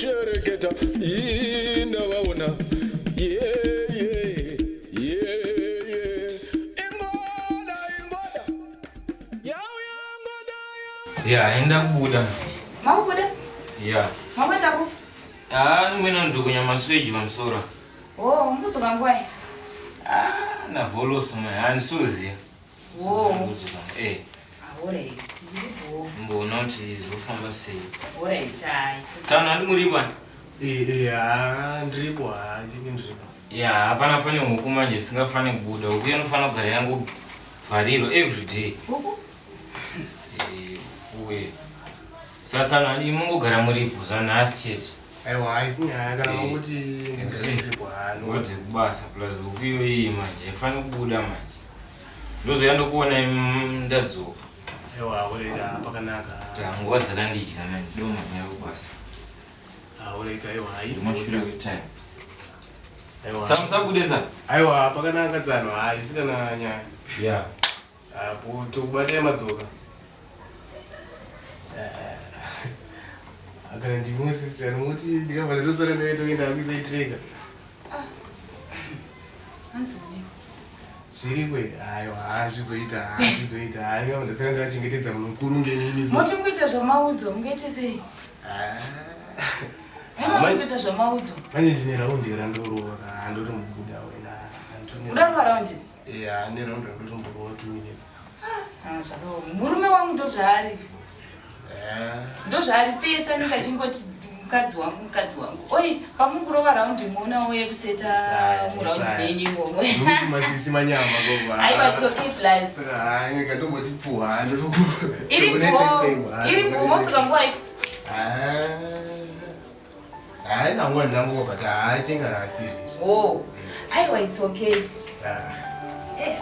kushereketa indavaona yeye yeye ingoda ingoda yauya ngoda ya enda kubuda. Makubuda? Ya. Makuenda ku? Ah, ndimwena ndokunya masweji pamusoro. Oh, mudzoka nguwai? Ah, navholosa mai handisuziya. Oh. Eh, Alright, iripo. mboona kuti zvofamba sei. Alright, ah, it's okay. Tsano handi muripo ani? Eh, ha, ndiripo, ha, ndini ndiripo. Ya, hapana pane huku manje isingafani kubuda. Huku inofanira kugara yangovharirwa every day. Huku? Eh, uye. Saka tsano handi mongogara muripo zvanhasi chete. Aiwa, haisi nyaya kana Eh. makuti ndigare ndiripo, ha, Nguva dzekubasa plus huku iyoyi manje haifani kubuda manje. Ndozoya ndokuona ndadzoka. Aiwa, alright, ha, pakanaka. Ta nguva dzakandidya manje ndomhanyira kubasa. Alright, aiwa, Ndimashure hayi. kwetime. Aiwa. Samusabude sa. Aiwa, pakanaka tsano, haisi kana nyaya. Ya. Apo tokubatai madzoka. Akana ndimwe sister nokuti ndikabva ndatosara ndave toenda kuisaitireka. Hanzi une. Zviriko here? Aiwa, hazvizoita, hazvizoita. Ndikabva ndasara ndakachengetedza munhu mukuru ngenini so. Moti mukuita zvamaudzwa, mungaite sei? Ah. Moti mukuita zvamaudzwa. Manje ndine raundi randorova ka handotombobuda wena. Uda kurova raundi? Yeah, ane raundi randotomborova 2 minutes. Ah, zvakaoma. Murume wangu ndozvaari. Eh. Ndozvaari pese anenge achingoti mukadzi wangu, mukadzi wangu. Oi, pamukurova raundi muona uye kuseta Isaya, muraundi Isaya. menyu imomo. Nokuti masisi manyama gogo. Aiwa, it's okay plus. Saka hayi ngatomboti pfuha Iripo. Iripo, motsoka nguwa ipi? Hayi nanguva ndinanguva but I think haasiri. Oh. Aiwa, it's okay. Yes.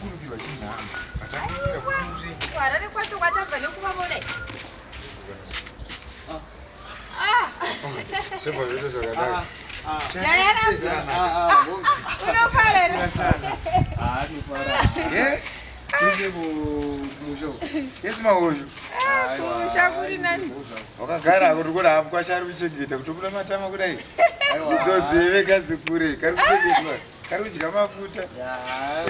Kurukirwa chinhamba atakurukira kure. Harare kwacho kwatabva nekuvavona. Zvobva zvoita zvakanaka. Jayara. Unofara here? Eh? Yes mahosho. Kumusha kuri nani? Wakagara hako tikuona hapo kwasha ari kuchengeta kutobuda matama kudai. Idzodzeve gadzikure kari kuchengetwa. Kari kudya mafuta.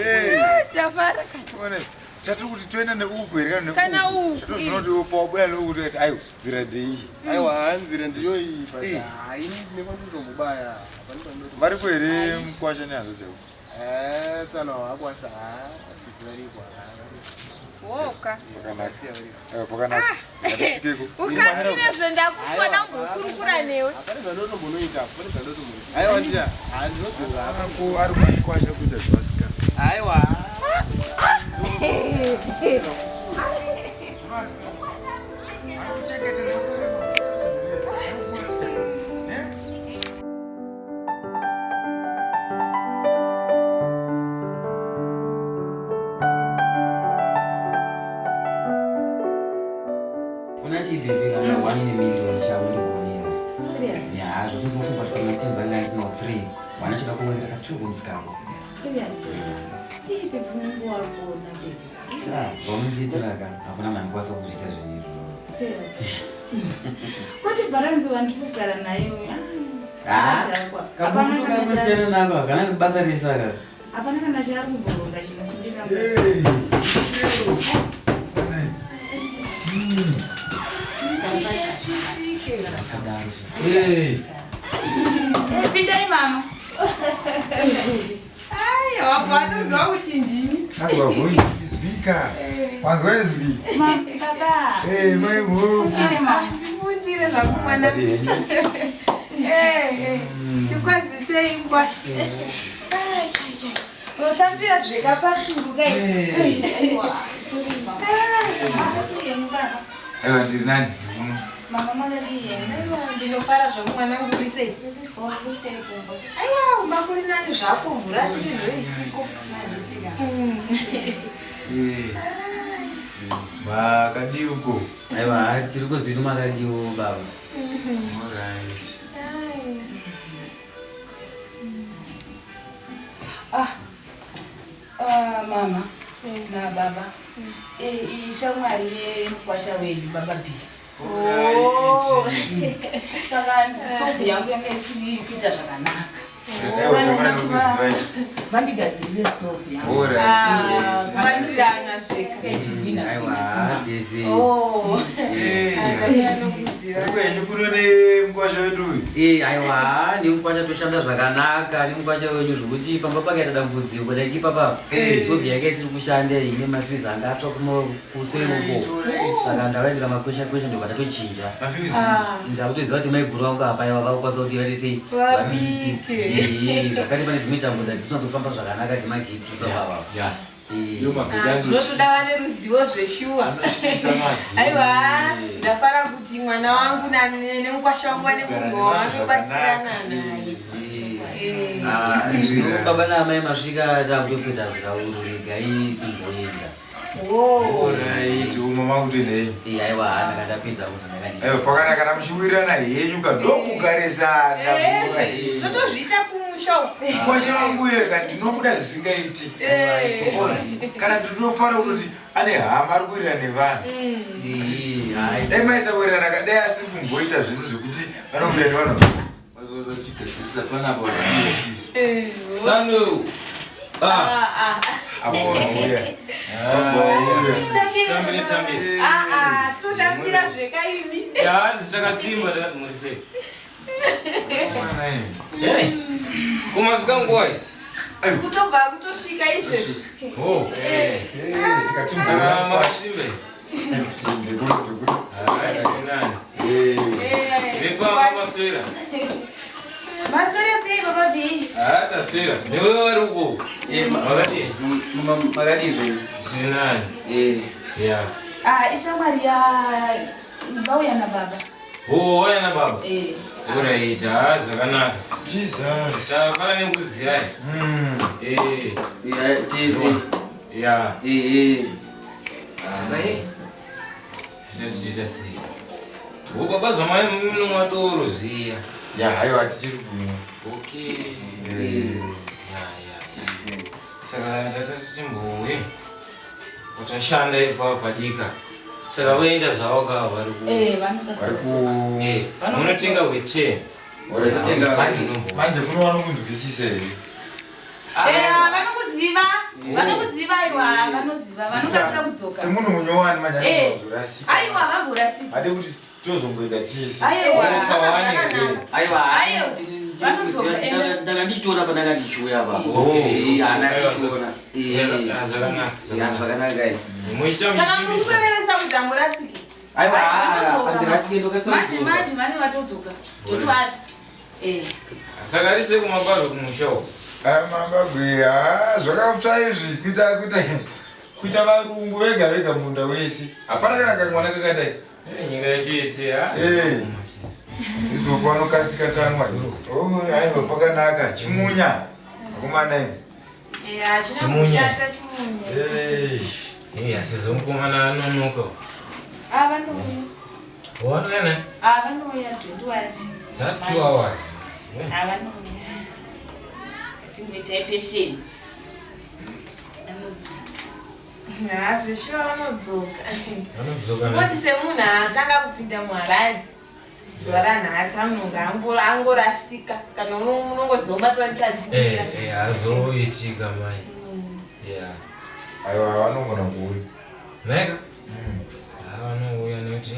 Eh. Tafara kana. Ona, Chatiri kuti toenda neuku here kana Kana uku, Tozoona kuti pawabuda neuku tokati aiwa nzira ndeiyi. Aiwa nzira ndiyo iyi but Eh. hayi ndine kwandinotombobaya. Variko here mukwasha nehanzvo dzavo? Eh, tsano hakwasa sisi variko. Woka. Pakanaka. Siya variko. Aiwa pakanaka. Ngatisvikeko. Ukasire zvendakuswa ndambokurukura newe. Pane zvandotombonoita, pane zvandotombonoita. Aiwa ndiya, handinodzora. Ako ari kukwasha kuita zvevasikana. Aiwa. Ari kuchengeta nekurema. Eh? Una chivhevhe kana 1 in a million chaundigonera. Serious? Ya, zvozvo ndofunga kuti pamwe chenzanga ndinawo 3. Wana choda kuwedzera ka 2 rooms kangu. Serious? Ii, baby, unenge wagona, baby. Sha, zvaunondiitira ka, hakuna munhu angakwanisa kuzviita zvinhu izvozvo. Serious? Kwati bharanzi wandiri kugara naye uyu. Ah, Akadhakwa. Hapana kabutu kana kanosiyana nako, hakana basa rese aka. Hapana kana chaari kumboronga chinokundira. Usadaro. Hey. Pindai mama. Ai, wabva watoziva kuti ndini. Azwa voice izwika. Wanzwa izwi? Baba. Eh, mai mhofu. Ai mama. Ndifundire zvangu mwana. Kadi henyu. Eh, eh. Chikwazisei ngwashi. Ai, ai, ai. Unotambira zvekapasuru kai. Eh. Aiwa, sorry mama. Baba. Aiwa ndiri nani? Muno. Mama makadii henyu? Aiwa, ndinofara zvangu mwanangu uri sei? Uri sei kumba? Aiwa, kumba kuri nani zvako mvura chete ndoisiko. Eh. Makadii uko? Aiwa, tiri kuzvidu makadiwo baba. Alright. Ai. Ah, ah, mama nababa. Eh, ishamwari yemukwasha wenyu baba B. Oh. Saka stove yangu yanga isiri kuita zvakanaka. Vandigadzirire stove yangu. Ah, kubatsirana zveka. Ichigwina. Aiwa, tese. Oh. Tinokuziva. Kwenyu kuno nemukwasha wedu uyu. Eh, aiwa, nemukwasha toshanda zvakanaka, nemukwasha wenyu zvekuti pamba pakaita dambudziko like ipapa. Stove yake isiri kushanda ine mafizi anga atsva kuseri uko. Saka ndavaendera makwesha kwesha ndobva ndatochinja. Mafizi. Ndakutoziva kuti maiguru vangu apa aiwa vakukwanisa kuti vaite sei? Vabike. Eh, zvakare pane dzimwe tambo dzadzisina kutofamba zvakanaka dzemagetsi ipapa. Ya. Eh. Yo magetsi ano. Zvinotoda vane ruzivo zveshuwa. Anotyisa magetsi. Aiwa, ndafara kuti mwana wangu nemukwasha wangu vane munhu wavanobatsirana naye. Eh. Eh. Ah, zvino baba naamai masvika takutopeta zvikauru regai timboenda. Oh. Alright, mama kutoenda henyu. Eh, aiwa, ndanga ndapedza kuzondakandii. Aiwa pakanaka kana muchiwirirana henyu ka ndokugarisana. Eh, totozviita kumusha uku. Mukwasha wangu uyo ka ndinomuda zvisingaiti. Eh. Ona, kana ndinofara kutoti ane hama ari kuwirirana nevanhu. Eh, hai. Dai maisawirirana ka dai asiri kumboita zvese zvekuti vanowirirana nevanhu. Vachigadzirisa panapa. Eh. Sando. Ah, Ah, ah. Apo vauya. Apo vauya. tambire tambire. Ah, ah, tinotambira zveka imi. Yazi takasimba muri sei. Mwana iyi. Hey. Kumasvika nguwa isi. Kutobva kutosvika izvezvi. Oh. Eh, tikatimboona Saka mukwasha. makasimba. Ndikuno, ndikuno. Ah, tinani. Eh. Eh, Vepamba maswera. Maswera sei baba B? Ah, taswera. Newe vari uko. Eh, Makadii? makadii zvenyu? Tinani. Eh, Yeah. Ah, ishamwari ya vauya nababa. Oh, waya na baba. Eh. Alright, ah, zvakanaka. Jesus. Tafara nekuziyai. Eh. eh, tese. Yeah. Eh, eh. Saka eh. Zvinotiita sei? Wo baba zvamai munomwa doro zviya. Ya, haiwa tichiri kumwa. Okay. Eh. Ya, ya, ya. Saka tatati timbouye. Watashanda ipapo padika. Saka voenda zvavo ka vari ku. Eh, vanokasira. Vari ku Eh, munotenga we10. Munotenga- manje kuno vanokunzwisisa here? Eh, vanokuziva. Vanokuziva aiwa, vanoziva. Vanokasira kudzoka. Semunhu munyowani manje Eh. anozorasika. Aiwa, vamborasika. Hade kuti tozongoenda tese. Aiwa. Aiwa, Aiwa, vanodzoka, enda. ndanga ndichitoona pandanga ndichiuya apa. Oh. Eh, hana tichiona. Eh, Ya, zvakanaka. ya, zvakanaka eh. Muchiita Saka muri muchimbisa. kutoveresa kuti hamurasiki. Aiwa, Vanodzoka. handirasike ndokasika Manje kudzoka. manje vane vatodzoka. Totwari. Eh. Saka rise kumabaro kumusha uko. Ah, mambagwe, ah, zvakatsva izvi kuita kuita kuita varungu vega vega munda wese. Hapana kana kamwana kakadai. Eh, nyika yacho yese ha. Eh. Izvo panokasika tanwa. Oh, aiwa pakanaka. Chimunya. Akomana imi. Eh, hachina Chimunya. kushata chimunya. Eh. Eh, asi zvomukomana anonoka. Ah, vanouya. Wanana? Ah, vanouya don't worry. Za 2 hours. Eh. Ah, vanouya. Ngatimboitai patience. Vanodzoka. Ha, zveshuwa vanodzoka. Vanodzoka na. Kungoti semunhu atanga kupinda muHarare zuva ranhasi anonga angorasika kana unongozobatwa nichadzikira. Eh, eh, azoitika mai. Yeah. Aiwa vanogona kuuya. Meka? Ah, vanouya nekuti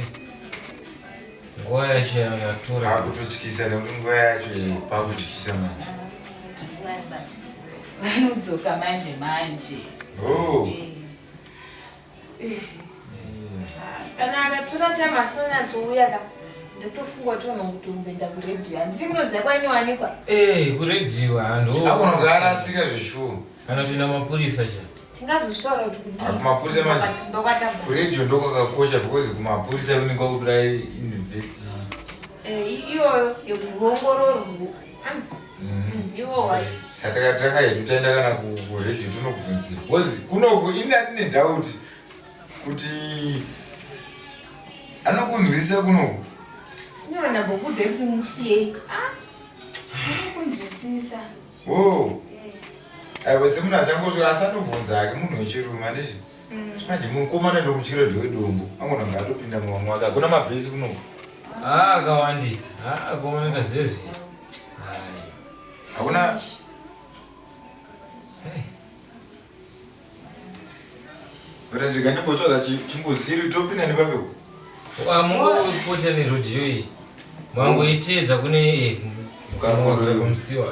nguva yacho yatora. Akutotyisa nekuti nguva yacho eh, pakutyisa manje. Don't worry, baba. Vanodzoka manje manje. Oh. Eh. Kana akatora time asinonyatsouya ka ndatofunga kuti unongotomboenda kuredhiyo handiti munoziva kwainowanikwa. Eh, kuredhiwa hando. Akona kunge zvishuwo. Kana kutoenda mapurisa cha. Tingazozvitaura kuti kudii. Ah, kumapurisa manje. Ndokwatabva. Kuredhiyo ndokwakakosha because kumapurisa kunenge kwakutoda invest. Eh, iyoyo yekuongororwa anzi iwo wacho. Saka tanga hedu taenda kana kuredhiyo tinokubvunzira. Because kunoku ini handine doubt kuti anokunzwisisa kunoku. Sinyora ndambokuudzai kuti musiyei. Vanokunzwisisa. Oh. Aiwa, semunhu achangosvika asanobvunza hake munhu wechirume, handiti? Manje mukomana ndokutyira dhowe dombo, angona ngatopinda mumamwe wake. Hakuna mabhesi kunoku. Ah, akawandisa. Ah, akomana tazezvi. Hakuna. Ora ndika ndimbotsvaga chimbuzi chiri topinda nepapeko. Mungopota nerodhiyo iyi, mangoiteedza kune Mukarokodo. kumusiwa.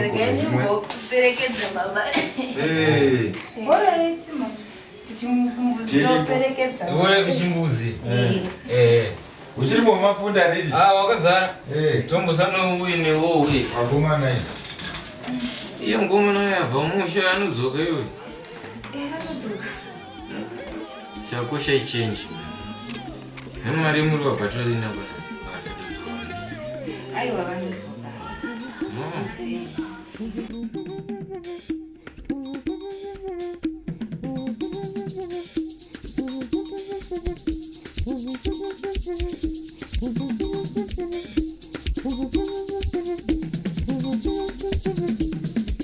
Regai ndimboperekedza baba. Alright, ma. Kuchimbuzi. Tiripo. Toperekedza. Ore kuchimbuzi. Uchiri mumafunda, handiti? Ah, wakazara. Tombosano uye newo uye. Vakomana iyi. Iye mukomana yabva musha anodzoka iwe. Anodzoka. Chakosha ichenji. Nemari muri wabhatwa rina vasatodzoka. Aiwa, vanodzoka. No. Thank you.